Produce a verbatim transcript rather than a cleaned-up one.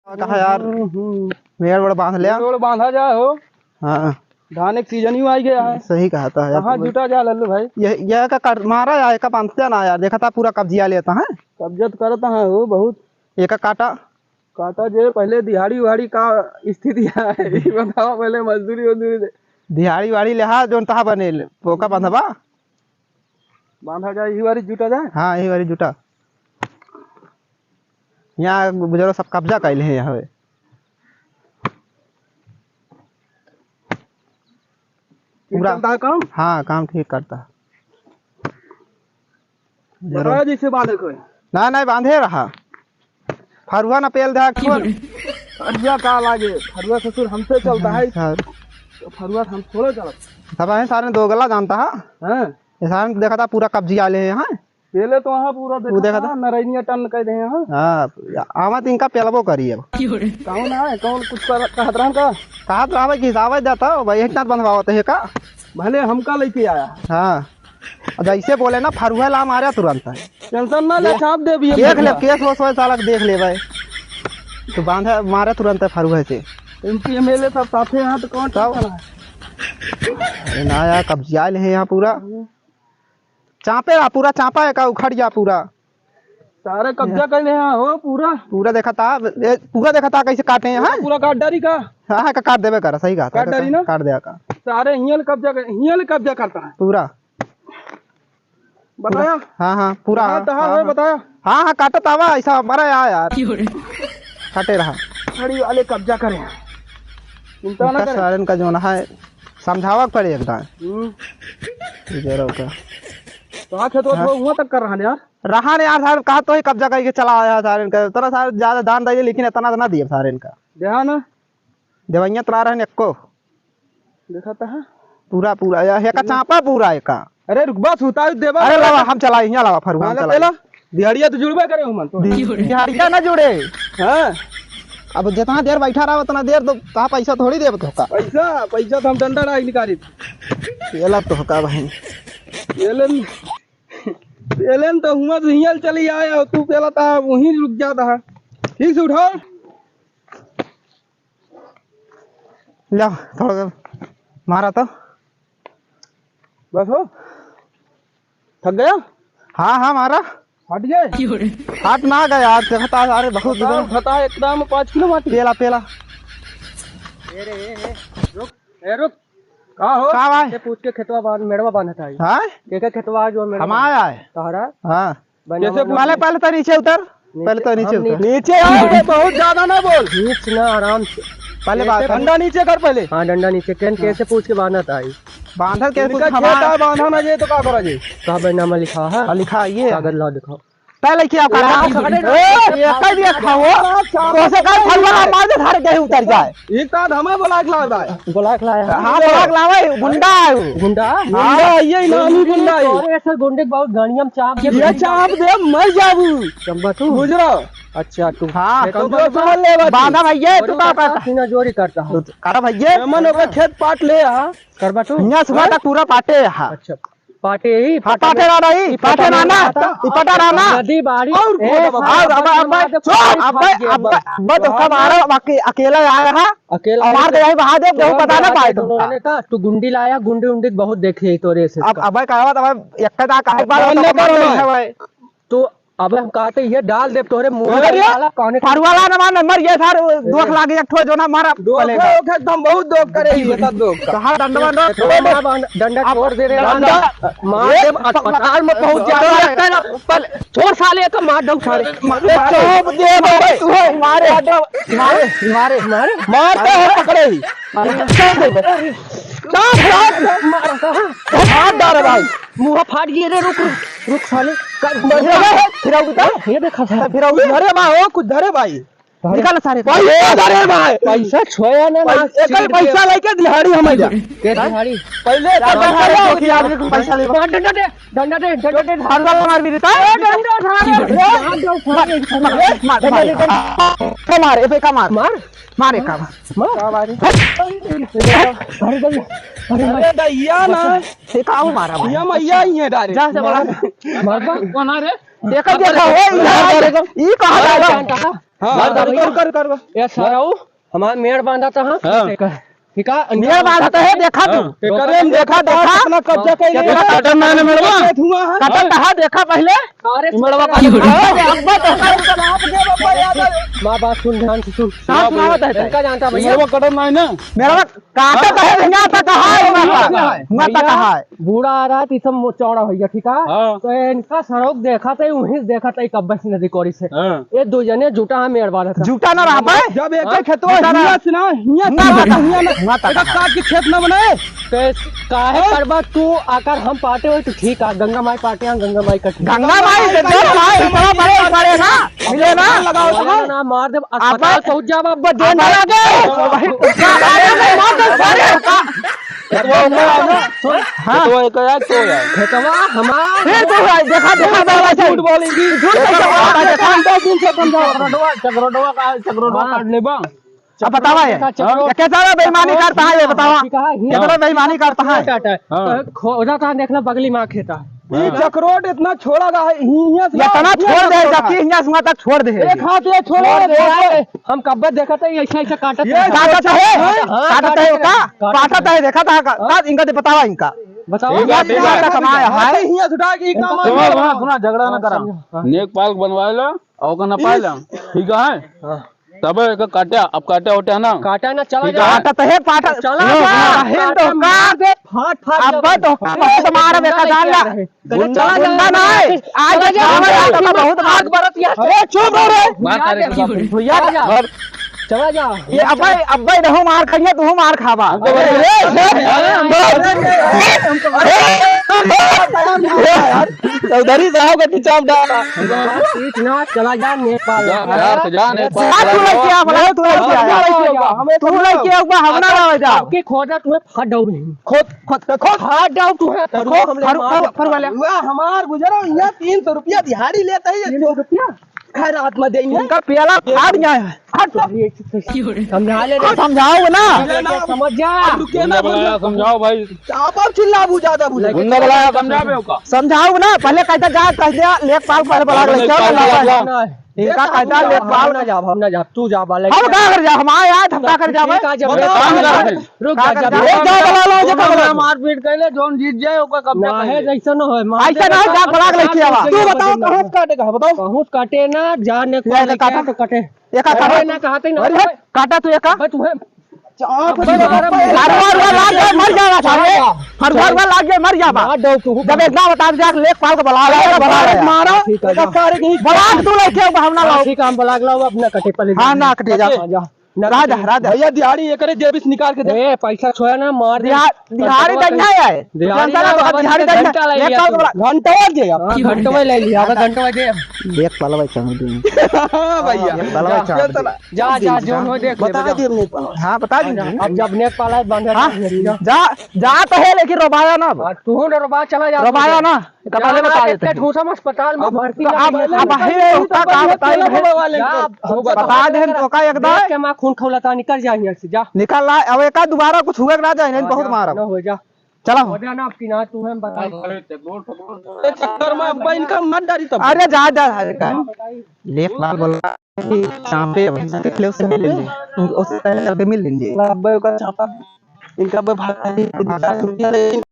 कहा यार, हम्म, हम्म। मेड़ वेड़ बांध लिया। मेड़ वेड़ बांधा जाए हो। हाँ। धान एक सीजन ही आई गया है। सही कहा था यार कहाँ तुमने। जुटा जाए लल्लू भाई? ये, ये का कर, मारा यार, का बांधते ना यार, देखा था पूरा कब्जिया लेता है। कब्जा तो करता है वो बहुत। ये का काटा? काटा जे पहले दिहाड़ी उहाड़ी का स्थिति है, ये बताओ पहले मजदूरी वजदूरी दे। दिहाड़ी उहाड़ी लेहा, जोन तहा बने ले, वो का बांधबा? बांधा जाए, यही बारी जुटा जाए। हाँ, यही बारी जुटा। यहाँ बुजुर्ग सब कब्जा कैले हैं यहाँ पे। ठीक पूरा चलता है काम? हाँ, काम ठीक करता है। बताया जैसे बांधे कोई। ना, नहीं, बांधे रहा। फरुआ ना पेल दे। फरुआ का लागे? फरुआ ससुर हमसे चलता है। हाँ। तो फरुआ हम थोड़े चलत। सब है सारे दो गला जानता है। हाँ। ये सारे देखा था पूरा कब्जी आले हैं, हाँ। पेले तो वहाँ पूरा वो देखा देखा था। था, नरैनिया टन कह दे हैं, हाँ। हाँ, आवा तो इनका पेलबो करी अब। कौन है? कौन कुछ कर, कहत रहन का? कहत रहबे कि हिसाबे देता हो भाई, इतना बनवावत है का? भले हमका लेके आया। हाँ। अब जैसे बोले ना, फरुआ ला मारे तुरंत है। टेंशन ना ले, देख, चाप दे भी हम देख ले, लोग। केस वोस होए साला के देख ले भाई। तो बांधे मारे तुरंत है फरुआ से। एमपी एमएलए सब साथे हैं तो कौन तब? टेंशन है? अरे ना यार, कब्जिया ले है यहाँ पूरा। चापे रहा, पूरा चापा है का, उखड़ गया पूरा। सारे कब्जा कर ले हैं हो पूरा। पूरा देखा था, ए, पूरा देखा था कैसे काटे हैं, पूरा, हाँ? पूरा काट डारी का? हाँ, हाँ, का काट देवे करा, सही कहा था, काट डारी ना? काट दिया का। सारे हियल कब्जा कर, हियल कब्जा करता है। पूरा। बताया? हाँ, हाँ, पूरा, हाँ, हाँ, तो हाँ, हाँ, हाँ। बताया? हाँ, हाँ, काटत आवा, ऐसा हमारा यहाँ यार। काटे रहा। खड़ी वाले कब्जा करे हैं। चिंता ना उनका करे। सारन का जो ना है, समझावा के पड़े एकदम। हम्म। ये जरा का। तो हाँ, खेतवा हाँ। थोड़ा हुआ तक कर रहा है यार। रहा ने यार, सारे कहा तो ही कब्जा करके चला आया सारे इनका। इतना सारे ज्यादा दान दे, लेकिन इतना तो ना दिए सारे इनका। देहा ना? देवैया तरा रहे एक्को। देखा था? पूरा, पूरा, या, एका चापा पूरा एका। अरे रुकबा, सुता देबा। अरे लावा, हम चलाई, यहाँ लावा, फरुआ, हम पहला, चलाई। पहला दिहाड़िया तो जुड़बे करे हुमन तो। दि-, दिहाड़िया ना जुड़े। हाँ। अब जितना देर बैठा रहा, उतना देर तो कहा पैसा थोड़ी देब तो का। पैसा, पैसा तो हम डंडा डाल निकाली। पेला तो का बहन। पेलन, पेलन तो हुआ तो हियल चली आया, तू पेला ता वहीं रुक जाता है। ठीक से उठाओ। ला, थोड़ा सा मारा तो। बस हो? थक गया? हाँ, हाँ, मारा। हट गए? हट ना गया, आज देखता है, अरे बहुत बताओ, दिनों। बताओ, एकदम पाँच किलो माटी। पेला, पेला। ए रे, ए, ए, रुक, ए, रुक। का हो? का भाई? से पूछ के खेतवा बांध, मेड़वा बांधत आई। हाँ? के के खेतवा जो मेड़वा हमारा बांध-, है। तोहरा? हाँ। बनिया कैसे वाला। पहले, पहले तो नीचे उतर, नीचे, पहले तो नीचे हम उतर। नीचे, नीचे आओ, ये बहुत ज्यादा ना बोल। नीच ना, आराम से। पहले बात कैसे कर। डंडा नीचे कर पहले। हाँ, डंडा नीचे। केन हाँ। कैसे पूछ के बांधत आई? बांधत कैसे इनका पूछ खेत हमारा? है, बांधा ना जाए तो का करा जाए? का बैनामा लिखा है? हाँ, लिखा है ये। कागज लाओ, दिखाओ। पहले क्या कर रहा है? ए, ये कर दिया खाओ। तो से कल फरुआ मार दे, घर गए उतर जाए। एक तो हमें बुला के लाओ भाई। बुला के लाया है। हाँ, बुला के लावा है, गुंडा है वो। गुंडा? हाँ। गुंडा, ये नामी गुंडा है। अरे, ऐसे गुंडे के बहुत गाड़ियाँ में चाप दे। ये चाप दे, मर जाबू। चंबा तू? बुझ रहा? अच्छा, तू। हाँ, ये तो कमजोर बंदा समझ ले बा तू। बांधा भैया, और तू का करता? सीना जोरी करता हो। काटा भैया। मन ओकर खेत पाट ले, हाँ। करबा तू? हियाँ सुबह हाँ? तक पूरा पाटे हा। अच्छा, पाटे ही, हाँ, पाटे पाटे में ना रही, ई पाटे पाटे ना में ना, आता। ई पाटे ना ना। नदी बाड़ी, और ए, कौन अब, अब, अब, अब, अब, चुप, अब, अब, अब, अब तो कब आ रहा, बाकी अकेला आया हा। अकेला और मार दे, यही बहा दे, केहू पता ना पाए तो। उन्होंने कहा, तू गुंडी लाया, गुंडी उंडी बहुत देखे ही तोरे से अब, इसका। अब, कहवा तो अब, एक का, एक बार कौन तो लेकर मार दे, आया? है भाई। तो अब हम कहते ये डाल दे तोरे मुंह में अरे, साला कौन है? फरुआ वाला ना मार, मर ये सार, दोख लागे एक ठो जो ना मारा दोख पहले का। ओखे, हम बहुत दोख करे ही बता दोख का। कहाँ डंडवा ना? डंडा बांध, डंडा अब छोड़ दे रे, डंडा। डंडा। मार ए, दे, अस्पताल में पहुंच जा। पहले छोड़ साले का मार दो सारे। मार, मार, चाप दे भाई, तू है, मारे, मारे, मारे, मारे। मारते हैं पकड़े ही। अरे, चाप दे बस। चाप, चाप। मार, मार डाल भाई। मुंह फाट गया रे, रुक, रुक, रुक साले। कर, फिराऊ, फिराऊ, फिराऊ, फिराऊ। अरे बा, ओ, कुछ धरे भाई। निकाल सारे। भाई, ए, धरे भाई। पैसा छोया ना, ना, पैसा, एक ही सीट पैसा पे। लेके दिहाड़ी हम जा। के दिहाड़ी? पहले तो पैसा ले। डंडा दे, डंडा दे, डंडा दे, डंडा दे। हर बार मार भी देता है। ए, डंडा उठा। मार, मार, मार, मार, मार, ए, पे का मार। मार। मारे का बा? माँ? का बारी? अरे भैया, अरे भैया। अरे दैया ना। ये का हो मारा भाई? ये मैया ही है डायरेक्ट। जा से बोला। मरबा? कौन आ रे? देखा, देखा, हो, ई कहाँ जा रहा? हाँ, कर, कर, कर, कर। ए सरऊ, हमार मेड़ बांधा था, हाँ। ठीक है। मेड़ बांधा था, हे, देखा तू। हाँ। एकरे में देखा, देखा। अपना कब्जा कर लिया। कटत ना है मेड़वा। कटत है, देखा पहिले। अरे, मेड़वा का अरे, अब्बा तो माँ बात सुन, ध्यान से सुन। कहाँ सुनावत है? इनका जानता भैया। मेड़वा कटत ना है ना। मेड़वा काटत है, हियाँ तक है, हियाँ तक है। बूढ़ा आ रहा है, तो ई सब मो-, चौड़ा हो गया, ठीक है? हाँ। तो इनका सड़क देखा तो वहीं देखा तो कब्बे से नदी कोरी से। हाँ। ये दो जने जुटा है मेड़ बांधा था। जुटा ना रहा पाए। जब एक हाँ? खेतवा जुटा ना। हियाँ से ना, हियाँ ना से ना, रहा। हियाँ ना। हियाँ तक एका है। काट के खेत ना बनाए। तो काहे हाँ? करबा तू, अगर हम पाटे होई तो ठीक है, गंगा माई पाटे हैं, गंगा माई कटे। गंगा माई के दो भाई, इतना बड़े पड़े ना, मिले ना। लगाओ तो ना, ना, मार दे, अस्पताल पहुंच जाबा, अब देर ना लगे। खेतवा उनका है ना? हाँ। खेतवा एक यार तो यार। खेतवा हमार। फिर तो भाई, देखा, देखा, बाबा जी। झूठ बोलेंगी। झूठ कैसे बोला? देखा, हम दस दिन से समझाओ। चकरोडवा, चकरोडवा का, चकरोडवा हाँ। काट लेबा। अब बतावा ये। देखा, चकरोड। ये कैसा बेईमानी करता है, ये बतावा। ठीक है, ये तो बेईमानी करता है। काटा है। हाँ। खोदा था, देख लो, बगली में खेता है। ये हाँ। चकरोड इतना छोड़ा रहा है, हियाँ से इतना हियाँ छोड़ दे, छोड़ा जबकि है। हियाँ से वहाँ तक छोड़ दे। एक हाथ ये छोड़ा छोड़ दे। है। हम कब्बे देखत है, ऐसे, ऐसे काटत ये है। काटत है? हाँ, काटत है काटत का? है। काटत है, देखा था का? हाँ। का इनका दे बतावा इनका। बताओ। ये बात, ये बात कमाया है। हियाँ से उठा के ये काम सुना, सुना, झगड़ा ना करा। हाँ। नेक पाल बनवा ला, और ओकर ना पाए ला। ठीक है? हाँ। तबे एक काट्या, अब काट्या उट्या ना। काटा ना, चला ठीक जा। है। काटा तो है, पाटा। चला लो, जा। काहे तो काटा का? मार दे, फाट, फाट अब जा। तो बहुत मार बे, का जान ला। गुंडा, चला जा। गुंडा ना है। आज चला जा। चला जा, तो बहुत मार। आग बरत गया। अरे, चुप रहो रे। मार तारे के बाप। भैया, चला जा। मार। चला जा। ये अब्बे, अब्बे रहू मार खाइए, तू मार खाबा। हमको अरे, बता। अरे, अरे, अरे, अरे, अरे, अरे, चौधरी साहब का टिचाम डाला। पीट ना, चला जा नेपाल। जा, जा, जा, नेपाल। जा, तू लइके आ, बोला, तू लइके आ। जा, जा, जा। तू लइके आ, हम ना रह जा। आपके खोजा तुम्हें फाड़ डाउँ नहीं। खोद, खोद, खोद। फाड़ डाउँ तुम्हें। खोद, फरु-, फरु-, फरुआ ले। हुआ हमार गुजरो, यहाँ तीन सौ रुपया दिहाड़ी लेता है ये। तीन सौ रुपया? खैरात में देंगे। इनका प्याला फाड़ गया है। हट तो। समझा ले रे। समझाओ ना। समझ जा। अब रुके ना, गुंडा बुलाया, समझाओ भाई। आप अब चिल्लाबू ज्यादा बुझाई। गुंडा बुलाया, समझावे का। समझाओ ना, पहले कहता जा, कह दिया, लेखपाल पहले बुला के लेके आओ, लेखपाल बुला। इनका कहता लेखपाल। हम ना जाब, हम ना जाब, तू जा, बाले। हम का कर जा, हम आए, आए, हम का कर जा, ठीक है, जब बताओ, लेखपाल हम जा रहे हैं। रुक जा, का कर जा, जा। एक जाओ, बुला लो, जो का बुला लो। मारपीट कर ले, जौन जीत जाए, ओकर कब्जा ना कर है, ले। ऐसा ना हो, मार ऐसा ना हो, जा, बुला के लेके आवा। तू बताओ, कहाँ से काटेगा, बताओ। बहुत काटे ना, जा ने ये कौन ना लेके काटा। तो कटे। एका अरे काटा। ना कहते ना। अरे काटा तू एका। बस वह चाप अबे मारा, फरुआ, फरुआ लाग गए, मर जाएगा साले। फरुआ, फरुआ लाग गए, मर जाबा। मार दो तू। जब इतना बता दे, लेखपाल को बुला ले, अरे बुला ले। मारा, ठीक है, एका जा। सारे की बुला के तू लेके आओ, भावना लाओ। ठीक है, हम बुला के लाओ, अपना कटे पहले हाँ, जा। ना कटे, जा। हाँ, जा। ना राजा, कटे। राजा। भैया, दिहाड़ी ये करे, जेबी से निकाल के दे। ए, पैसा छोड़ा ना, मार दे। दिहा-, दिहाड़ी कटवा दे। दहिया है। दिहाड़ी टेंशन ना, ना, बाबा, दिहाड़ी दहिया। घंटा ले लिया। लेखपाल को बुला, घंटा ले लिया। हाँ, घंटा ले लिया, अब घंटा दे। लेखपाल भाई, चल दे। हाँ, भैया। लेखपाल भाई, चल दे। जा, जा, जा, जौन हो देख ले, बता बता। दे, नेक पाला। हाँ, बता दीजिए। अब जब नेक पाला है, बांधा हाँ, जा। जा, जा तो है, लेकिन रोबाया ना अब। हाँ, तू ना रोबा, चला जा। रोबाया ना, तो पहले बता देते हैं। ठूसा में अस्पताल में अब, भर्ती अब, ना अब, है। अब, अब, है, तो का बताइए, अकेला भाई। बोलवा लेंगे। जा, अब बता दे, तो का एकदम। देख के माँ खून खौलाता, निकल जा यहाँ से, जा। निकल ला, अब एक दोबारा कुछ हुए ना जाए, नहीं, हाँ, बहुत जा, मारा। ना हो जा। चला। हो जा ना, अब किनारे तू है, हम बताई। अरे चक्कर में अब्बा इनका मत डारी तब। अरे जा, जा, जा, जा। हाँ, बताई। लेखपाल बोला कि चापे वहीं से निकले, उससे मिल लेंगे। उससे पहले चल के मिल लेंगे। अब्बा का चापा, इनका अब्बा भागा नहीं,